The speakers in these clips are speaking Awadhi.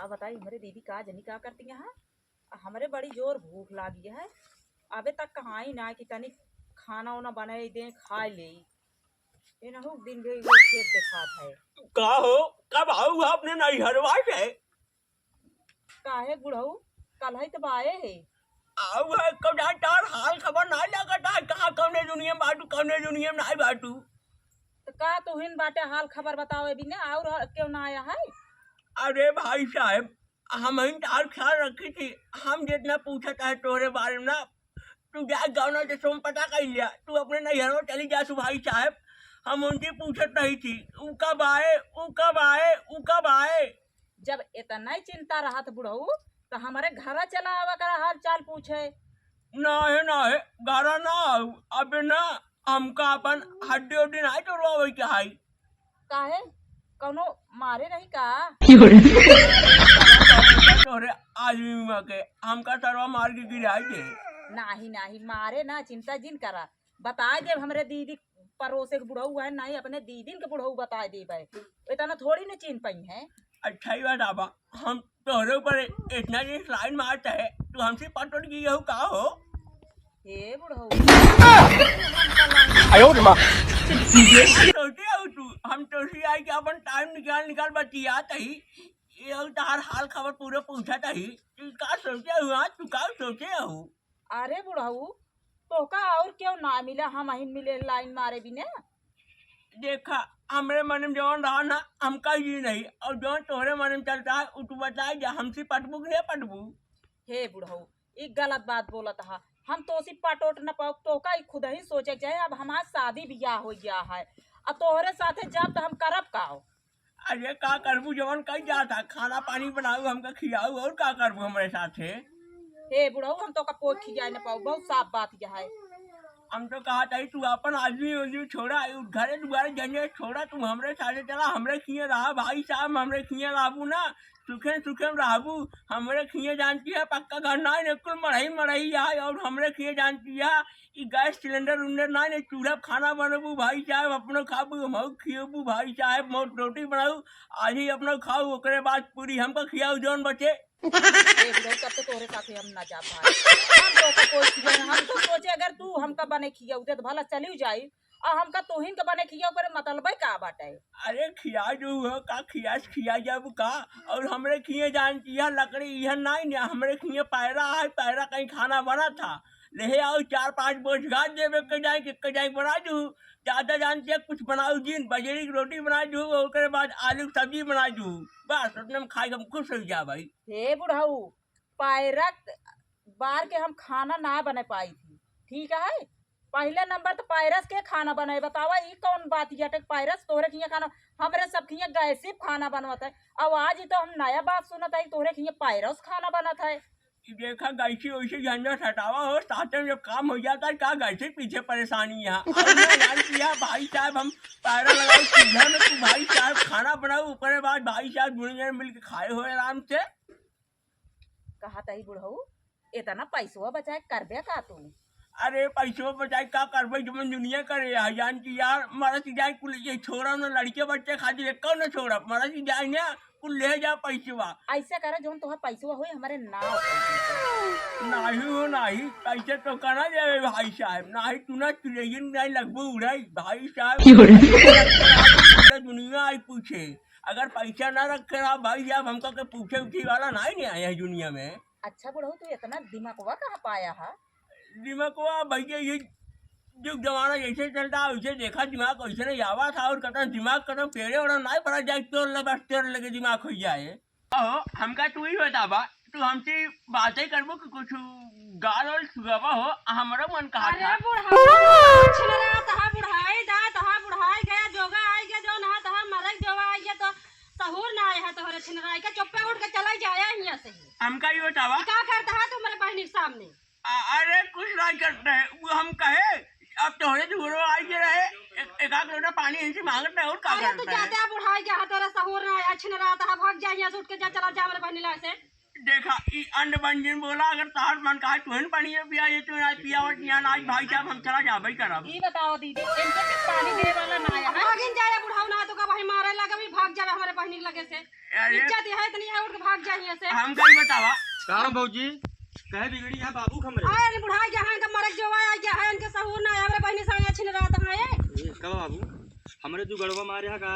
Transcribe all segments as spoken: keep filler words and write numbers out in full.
अब बताई, हमरे दीदी का जनी का करती हैं? हमरे बड़ी जोर भूख लागी है, अबे तक कहाँ ही ना कि तनी खाना उना बनाई दे, खाई ले। इनहू दिन भी वो खेत देखात है। का हो, कब आऊ अपने नैहरवा से? काहे बुढ़ऊ, कल है तो आए है। आऊ है, कब जान तार हाल खबर ना लगत है, कहाँ कौने दुनिया में बाटू, कौने दुनिया में नहीं बाटू। तो का तुहिन बाटे हाल खबर बताओ, अभी ने और क्यों ना आया है? अरे भाई साहब, हम ही तार ख्याल रखी थी, हम जितना पूछत है तोरे बारे में ना, तू जा गाँव ना जैसे पता कर लिया, तू अपने नैहरवा चली जा सु भाई साहब, हम उनसे पूछत नहीं थी, ऊ कब आए, ऊ कब आए, ऊ कब आए। जब इतना ही चिंता रहत बुढ़ऊ, तो हमारे घरा चला आवा करा हाल चाल पूछे। ना है, ना है, घरा ना आऊ, अबे ना, हमका अपन हड्डी उड्डी ना तोड़वावे के हाई। काहे? कौनो मारे नहीं का? तोरे आदमी में के हमका सरवा मार के गिराई दे। नाही, नाही, मारे ना, चिंता जिन करा। बताए देब हमरे दीदी परोसे के बुढ़ऊ है, नाही अपने दीदिन के बुढ़ऊ बताए देब है। इतना थोड़ी न चीन पाई है। अच्छा ही बात आबा, हम तोहरे ऊपर इतना दिन लाइन मारत है, तू हमसे पटोट गई हो का हो? हे बुढ़ऊ। आयो रे माँ। सोचे हो तू, हम तोसी आई के अपन टाइम निकाल निकाल बतियात ही, ये हो तहार हाल खबर पूरा पूछत ही, तू का सोचे हो, हाँ? तू का सोचे हो? अरे बुढ़ऊ, तोहका और क्यों ना मिला, हम अहिन मिले लाइन मारे बिना। देखा, हमरे मन में जौन रहा ना, हमका ही नहीं, और जौन तोहरे मन में चलता है, उ तू बताए जा, हमसे पटबू कि नहीं पटबू? हे बुढ़ऊ, ई गलत बात बोलत हा। हम तोसी पटोट न पाओ, तोहका ई खुद ही सोचे के चाहे। अब हमार शादी बियाह हो गया है, अब तोहरे साथे जब त हम करब का? अरे का करबू, जवन कही जात है, खाना पानी बनाऊ, हमका खियाऊ, और का करबू हमरे साथे? हे बुढ़ऊ, हम तोका कोई खियाए न पाऊ, बहुत साफ बात यह है। हम तो कहा था तू अपन आदमी उदमी छोड़ा, उ घरे दुआरे झंझट छोड़ा, तू हमरे साथे चला, हमरे खिए रहा भाई साहब, हमरे खिए रहबू ना, सुखे सुखे में रहबू। हमरे खिए जानती है पक्का घर ना है, कुल मड़ई मड़ई है, और हमरे खिए जानती है कि गैस सिलेंडर उलेंडर ना है, चूल्हा पे खाना बनबू भाई साहब, अपनो खाबू, हमहू खियबू भाई साहब, मोट रोटी बनाऊ, आज ही अपनो खाऊ, ओकरे बाद पूरी हमका खियाऊ जौन बचे। ए बुढ़ऊ, तब तो तोहरे साथे हम ना जाब भाई। हम तो कोई खिया ना, हम तो सोचे अगर तू हमका बने खियाऊ दे तो भला चली जाई, और हमका तोहिन के बने खियाऊ करे मतलबे का बाटे? अरे खिया जो हो का, खिया से खिया जाबू का? और हमरे खिए जानती है लकड़ी इहन नहीं ने, हमरे खिए पैरा है, पैरा कहीं खाना बना था, ले आओ चार पाँच बोझ घास देवे के जाए के, के जाए बना दू। ज्यादा जानती है कुछ बनाऊ जिन, बजरी की रोटी बना दू, ओकरे बाद आलू की सब्जी बना दू, बस उतने में खाए के हम खुश हो जा भाई। हे बुढ़ऊ, पैरक बार के हम खाना ना बने पाई थी, ठीक है? पहले नंबर तो पैरस के खाना बनाए, बतावा ई कौन बात यटे? पैरस तोहरे खिया खाना, हमरे सब खिया गैसी पे खाना बनवत है। अब आज ही तो हम नया बात सुनत है, तोहरे खिया पैरस खाना बनत है। ई देखा गैसी वैसी झंझट हटावा हो, साथ में जब काम हो जाता है, का गैसी पीछे परेशानी है? और मैं जान किया भाई साहब, हम पैरा लगाओ चूल्हा में, तू भाई साहब खाना बनाओ, ओकरे बाद भाई साहब दुनू जने मिल के खाए हो आराम से। कहा तही बुढ़ऊ, इतना पैसवा बचाए करबे का तू? अरे पैसवा बचाए का करबे, जमन दुनिया करे है, जान की यार, मरत जाए कुल ये छोड़ा ना, लड़के बच्चे खातिर एक न छोड़ा, मरत जाए ना, कुल ले जा पैसवा। ऐसे करे जौन तोहार पैसवा होए हमरे नाव। नाही हो नाही, कैसे तो कहना जाए भाई साहब, नाही तू ना चिड़ैयन नहीं लगबो उड़ाई भाई साहब। क्यों रे? पूरा दुनिया आई पूछे, अगर पैसा ना रखे रहा भाई साहब, हमका के पूछे उठे वाला नहीं, नहीं आया है दुनिया में। अच्छा बुढ़ऊ, तू इतना दिमागवा कहाँ पाया है? दिमागवा भैया, ये जो जमाना जैसे चलता है, वैसे देखा दिमाग वैसे नहीं आवा था, और कतना दिमाग कतना पेड़े ओड़ा नहीं पड़ा जाए, तोर लगे, बस तोर लगे दिमाग हो जाए। अहो, हमका तू ही बतावा, तू हमसे बातें करबो कि कुछ गाल और सुगावा हो, हमरा मन कहा अरे था। बुढ़ऊ, छिनरा तहा बुढ़ाई दा, तहा बुढ़ाई गया, जोगा आई गया, जो नहा तहा मरक जोगा आई गया, तो सहूर ना आया है तोहरे छिनराई के, चुप्पे उठ के चला जाया हियां से ही। हमका ही बतावा। का करता है तुम्हारे बहनी के सामने? अ-, अरे कुछ नहीं करते हैं, वो हम कहे, अब तोहरे झूरो आई के रहे, एक, एक आध लोटा पानी इनसे मांगते हैं, और का अरे तू करते हैं? जाते बुढ़ाई गया है, तोरा सहूर ना आया, छिनरा तहा भाग जा हियां से, उठ के जा, चला जा हमारे बहनी लाग से। देखा, ई अंड बंजिन बोला, अगर तहार मन कहे तुहन पानी पिया, ये तो ना पियावत, यहाँ ना, आज भाई साहब हम चला जाबे करब। ई बताओ दीदी, इनके के पानी देवे वाला ना आया है? भागिन जाए बुढ़ाऊ ना तो का भाई मारे लगे, भी भाग जावे हमारे बहिनी के लगे से। अरे। इज्जत है इतनी है, उठ के भाग जाए यहाँ से। हम कहीं बतावा। का भौजी, कहे बिगड़ी है बाबू हमरे? अरे बुढ़ा गया है, इनका मरे जो आ गया है, इनके सहूर ना है, हमारे बहिनी संगे छिन रहत है। ए, का बाबू, हमरे जो गड़वा मारे है का?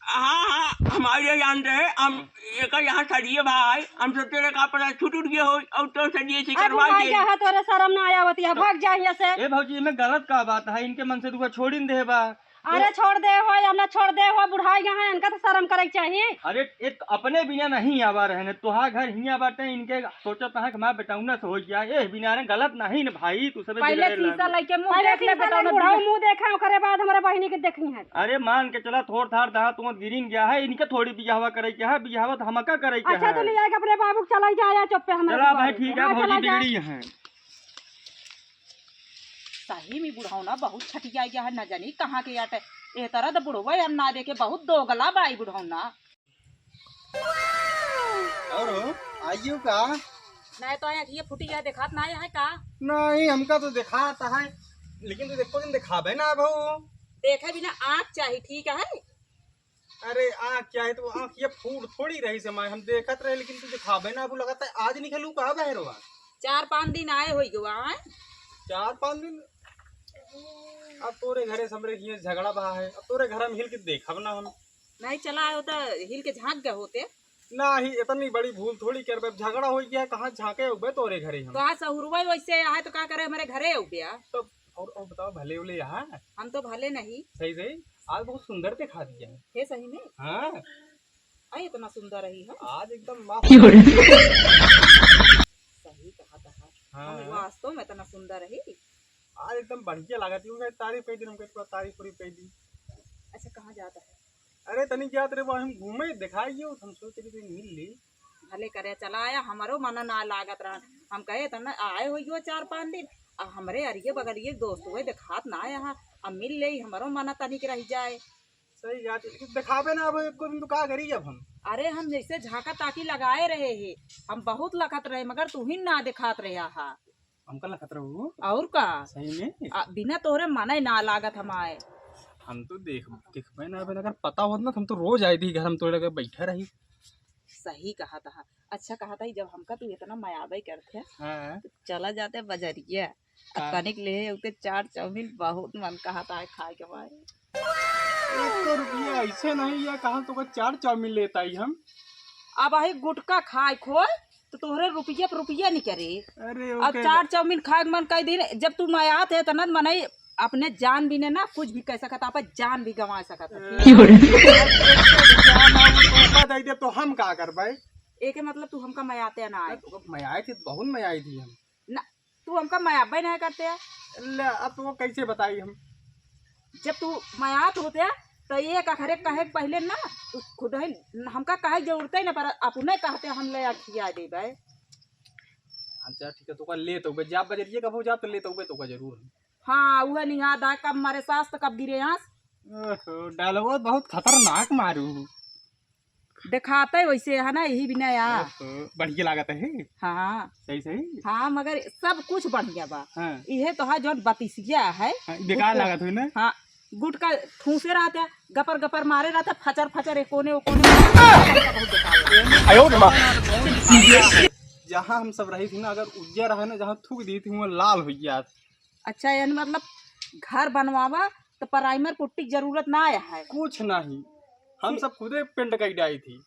हाँ, हाँ, हम आइडिया जानते हैं, हम एकर यहाँ सरिये भाई, हम सोचे रहे का पता छूट उठ गया हो, और तो सरिये से अरे करवा भाई दे। यहाँ तोरे शर्म ना आया होती है, भाग जा यहाँ से। ए भौजी, इमे गलत का बात है, इनके मन से दुआ छोड़िन दे बा। अरे छोड़ दे हो, हम ना छोड़ दे हो, बुढ़ा गया है, इनका तो शर्म करे के चाहिए। अरे एक अपने बिना नहीं आवा रहे ने, तोहार घर हियाँ बाटे, इनके सोचत है कि माँ बेटौना से हो गया, ए बिना रे गलत नहीं न भाई, तू सब पहले बिगड़े शीशा लगे। लेके मुंह पहले देख ले शीशा बेटौना, ले बुढ़ाऊ बिगड़े। मुंह देखा, ओकरे बाद हमारे बहिनी के देखी है। अरे मान के चला, थोड़ थाड़ दहा तुम गिरिन गया है, इनके थोड़ी बियाहवा करे के है, बियाहवा तो हमका करे के अच्छा, है। तो ले आके अपने बाबू के चला जाए, चुप्पे हमारे चला भाई, बाबू के। ठीक है, हाँ, भौजी चला जाए। बिगड़ी है। सही में बुढ़ौना बहुत छटिया गया है, न जानी कहाँ के आटे। ए तरह तो बुढ़वा हम ना देखे, बहुत दोगला बाई बुढ़ौना। और हो, आइयो का? नहीं तो आँख ये फूटी है, देखात ना है का? नहीं, हमका तो देखात है, लेकिन तू देखो दिन दिखाबे ना अब हो। देखे बिना आँख चाही, ठीक है? अरे आँख क्या है, तो आँख ये फूट थोड़ी रही से माय, हम देखत रहे, लेकिन तू दिखाबे ना अब, लगता है आज निकलू कहाँ बहरवा? चार पाँच दिन आए होई गवा, आए? चार पाँच दिन? अब तोरे घरे से हमरे हिये झगड़ा बहा है, अब तोरे घर में हिल के देखब ना हम। नहीं चला आयो तो हिल के झाँक गए होते। नाही, इतनी बड़ी भूल थोड़ी करबे। अब झगड़ा हो गया, कहाँ झाँके उबे तोरे घरे हम। तो आज सहुरवा वैसे आए तो का करे, हमारे घरे उबे आ। तो और, और बताओ, भले उले यहाँ? हम तो भले नहीं। सही सही, आज बहुत सुंदर दिखा दिया है। हे सही में? हाँ। आई इतना सुंदर रही है। आज एकदम मस्त। सही कहा था। हाँ। हम वास्तव में इतना सुंदर रही। आज एकदम बढ़िया लागत है, तारीफ कई दिन हमके, थोड़ा तारीफ उरीफ कई दी। अच्छा, कहाँ जाता है? अरे तनी जात रहे, वो हम घूमे दिखाई गयो, हम सोच रहे थे मिल ली। भले करे चला आया, हमरो मन ना लागत रहा। हम कहे त न आए होइयो चार पाँच दिन, आ हमरे अरिये बगलिये दोस्त हुए देखात ना आया हा, अब मिल ले, हमरो मन तनिक रह जाए। सही बात है, दिखाबे ना अब एको दिन तो का करी अब हम। अरे हम जैसे झाँका ताकी लगाए रहे ही, हम बहुत लखत रहे मगर तू ही ना देखात रहे हा। हमका लखत रहू। और का? सही में? आ, बिना तोहरे मने ना लागत हमाए। हम तो देख, देखबे ना, अबे अगर पता होत ना, हम तो रोज आई थी घर, हम तोरे लगे बैठा रही। सही कहा था। अच्छा कहा था, जब हमका तू इतना मयाबे करते, हाँ। तो चला जाते बजरिया। अब हाँ। तनिक ले उते चाट चाउमीन बहुत मन कहा था खाए के भाई। एक तो रुपया ऐसे नहीं है, कहाँ तो का चाट चाउमीन लेता ही हम। अब आई गुटखा खाए खोए तो तोहरे रुपया पे रुपया निकरे। अरे, अब ओके। चाट चाउमीन खाए के मन कई दिन, जब तू मयात है तना मनई अपने जान भी ने ना कुछ भी कह सकत, आप जान भी गंवा सकत है। अरे। जान आऊ तो दे दे तो हम का करबे? एके मतलब तू हमका मयाते ना आए। तो मयाई थी, बहुत मयाई थी हम। ना, तू हमका मयाबे नहीं करते है। ले, अब तो कैसे बताई हम? जब तू मयात होते, तो ये का घरे कहे के पहले ना, तू खुद ही हमका कहे के जरूरत ही ना पड़ा, अपने कहते हम ले आ खिया देबे। अच्छा, ठीक है, तो का ले तो बे, जा बजरिए कबो जा तो ले तो बे, तो का जरूर हम। हाँ, उहे निहा दा, कब मरे सास तो कब गिरे आस। ओहो, डायलॉग बहुत खतरनाक मारू। देखाते वैसे है ना, यही बिना या। ओहो, बढ़िया लागत है। हाँ। सही, सही। हाँ, मगर सब कुछ बढ़िया बा। हाँ। इहे तो है जौन बतिसिया है। हाँ, बेकार गुटखा लागत हुई ना? हाँ, गुटखा ठूसे रहते, गपर गपर मारे रहते, फचर फचर, ए कोने, ओ कोने। आयो रे माँ। जहाँ हम सब रही थी ना, अगर उज्जर रहे ना, जहाँ थूक दी थी, वहाँ लाल हो गया। अच्छा, यानी मतलब घर बनवावा तो प्राइमर पुट्टी की जरूरत ना आया है? कुछ नहीं, हम सब खुदे पेंट कई डाई थी।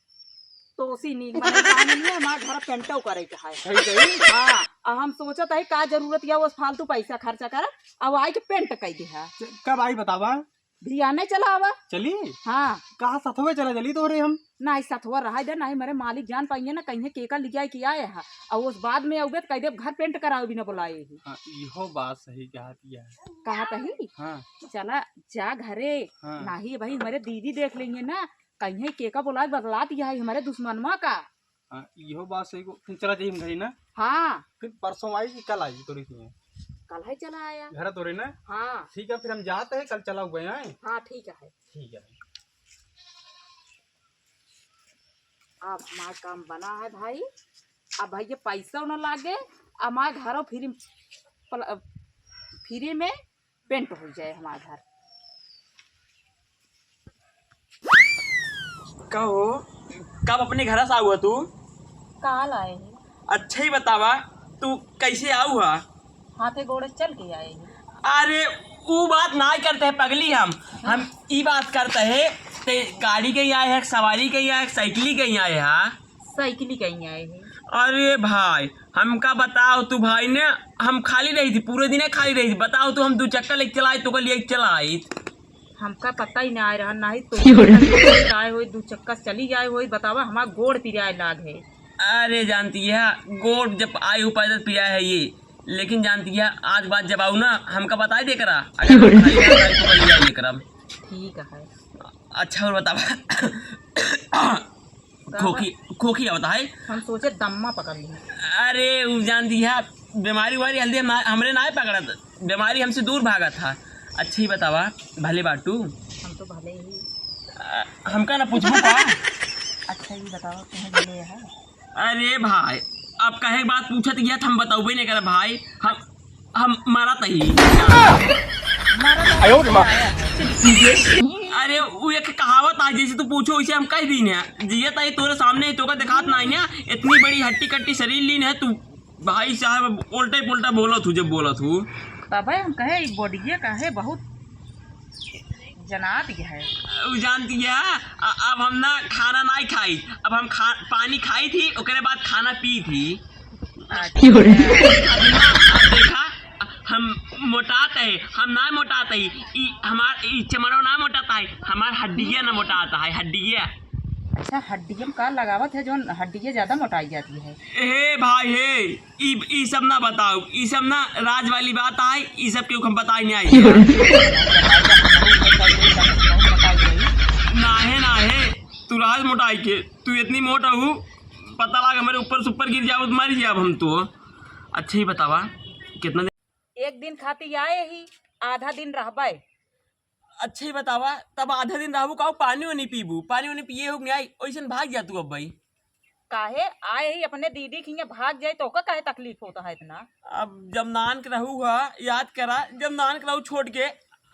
तो उसी नीक माने काम नहीं है, हमारा घर पेंटो करे के है। सही, सही। हाँ, अब हम सोचत है का जरूरत या वो फालतू पैसा खर्चा कर, अब आई के पेंट कई दे है। च-, कब आई बतावा? भियाने चला आवा। चली? हाँ। कहाँ सथवे चला चली तोहरे हम? नाही सथवा रहा दे, नाही मेरे मालिक जान पाइए ना, कहीं केका लिजाए के आए है। और उस बाद में आउबे तो कह दे घर पेंट कराओ बिना बुलाए ही। हाँ, इहो बात सही कहा दिया है। कहा कही? हाँ। चला जा घरे। हाँ। नाही भाई हमारे दीदी देख लेंगे ना, कहीं केका बुलाए बदला दिया है हमारे दुश्मनवा का। हाँ, इहो बात सही को, फिर चला जाई हम घरे ना। हाँ। फिर परसों आई कि कल आई तोरी तुम्हें? कल है चला आया। घर तोरे ना? हाँ। ठीक है, फिर हम जाते हैं, कल चला हुए हैं। हाँ, ठीक है। ठीक है। अब हमारा काम बना है भाई, अब भैया पैसा न लागे, हमार घरो फ्री में पल-, फ्री में पेंट हो जाए हमार घर। का हो, कब अपने घर से आऊ है तू? काल आए ही। अच्छा ही बतावा, तू कैसे आऊ है? हाथे गोड़े चल के आए ही। अरे, ऊ बात नाहीं करते हैं पगली हम। हम ई बात करते हैं, ते गाड़ी कहीं आए है, सवारी कहीं आए है, साइकिल कहीं आए है? साइकिल कहीं आए है। अरे भाई, हमका बताओ तू भाई ने, हम खाली रही थी, पूरे दिन खाली रही थी। बताओ तू, हम दू चक्का लेके चलाई, तो लेके चलाई। हमका पता ही ना आए रहा, नाहीं तो क्यों रे? आए होई, दू चक्का चली आए होई, बतावा, हमार गोड़ पिराए लाग है। अरे जानती है, गोड़ जब आई हो पैदल पिराए है ये, लेकिन जानती है, आज बाद जब आऊ ना, हमका बताई दे करा, अगर हम खाली ना आई तो कल ले आई करा। ठीक है। अच्छा और बतावा। का खोखी, खोखी आवत है। हम सोचे दम्मा पकड़ ली। अरे, उ जान दिया, बीमारी उमारी हल्दी हम ना, हमरे ना पकड़त, बीमारी हमसे दूर भागत था। अच्छा ही बतावा, भले बाटू? हम तो भले ही। अ, हमका ना पूछबू का? अच्छा ही बतावा, कहाँ भले है? अरे भाई, अब कहे के बात पूछत गया था, हम बताउबे नहीं करे भाई। हम हम मरत ही। अरे, वो एक कहावत है, जैसे तू पूछो, वैसे हम कह दी ना। जियत ही तोरे सामने ही, तोका दिखात नहीं ना, इतनी बड़ी हट्टी कट्टी शरीर लीन है तू। भाई साहब, अब उल्टे पुल्टा बोलत हूँ, जब बोलत हूँ। तबे हम कहे, ई body काहे बहुत जनात गया है। उ जानती है, अ-, अब हम ना खाना नहीं खाई, अब हम खा, पानी खाई थी, ओकरे बाद खाना पी थी। अच्छा। अब ना, अब देखा, हम मोटात है, हम ना मोटात है, ई हमार, ई चमड़ो ना मोटात है, हमार हड्डिया ना मोटात है, हड्डिया। अच्छा, हड्डिया में का लगावत है, जौन हड्डिया ज्यादा मोटाई जाती है? ए भाई, हे, ई, ई सब ना बताओ, ई सब ना राज वाली बात आए, ई सब केहू हम बताए नहीं आई। नाहे, नाहे, तू राज मोटाई के, तू इतनी मोटा हूँ, पता लाग हमारे ऊपर से ऊपर गिर जाओ तो मर जाब हम तो। अच्छा ही बतावा, कितना दिन? एक दिन खाती आए ही, आधा दिन रहबे। अच्छा ही बतावा, तब आधा दिन रहबू, काऊ पानी वानी पीबू? पानी वानी पिए हो नहीं, ओइसन भाग जा तू अब भाई। काहे आए ही अपने दीदी के हियाँ भाग जाए तो ओका काहे तकलीफ होता है इतना? अब जब नान के रहू हुआ, याद करा, जब नान के रहू छोड़ के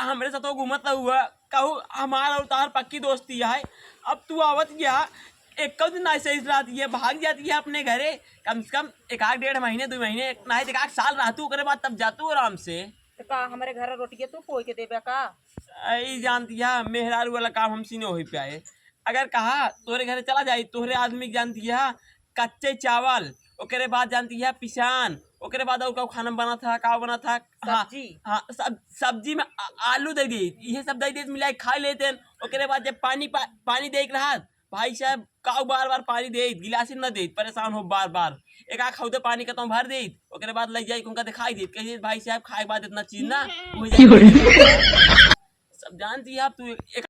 हमरे साथ घूमत रहू हुआ, कहू हमार और तार पक्की दोस्ती है। अब तू आवत गया, एक दिन ऐसे इस रात ये भाग जाती है अपने घरे, कम से कम एक आध डेढ़ महीने, दो महीने, एक, नहीं तो एक आध साल रहतू, ओकरे बाद तब जातू आराम से। तो का हमरे घर रोटिया तू पोई के देबे का? आई जानती है, मेहरारू वाला काम हमसे नहीं हो पाए। अगर कहा तोरे घरे चला जाई, तोहरे आदमी के जानती है, कच्चे चावल, ओकरे बाद जानती है पिसान, ओकरे बाद और का खाना बना था, का बना था? हाँ, सब्जी। हाँ, सब, सब्जी में आ-, आलू दे दी, ये सब दे दी, मिला के खा लेते हैं। ओकरे बाद जब पानी पा-, पानी दे के रहा, भाई साहब, काऊ बार बार पानी देइत, गिलास ही ना देइत, परेशान हो बार बार। एक आँख हौदे पानी का तो भर देइत, ओकरे बाद लग जाई, उनका दिखाई देइत, कहिए, "भाई साहब, खाए के बाद इतना चीज ना हो जाए।" सब जानती है आप, तू एक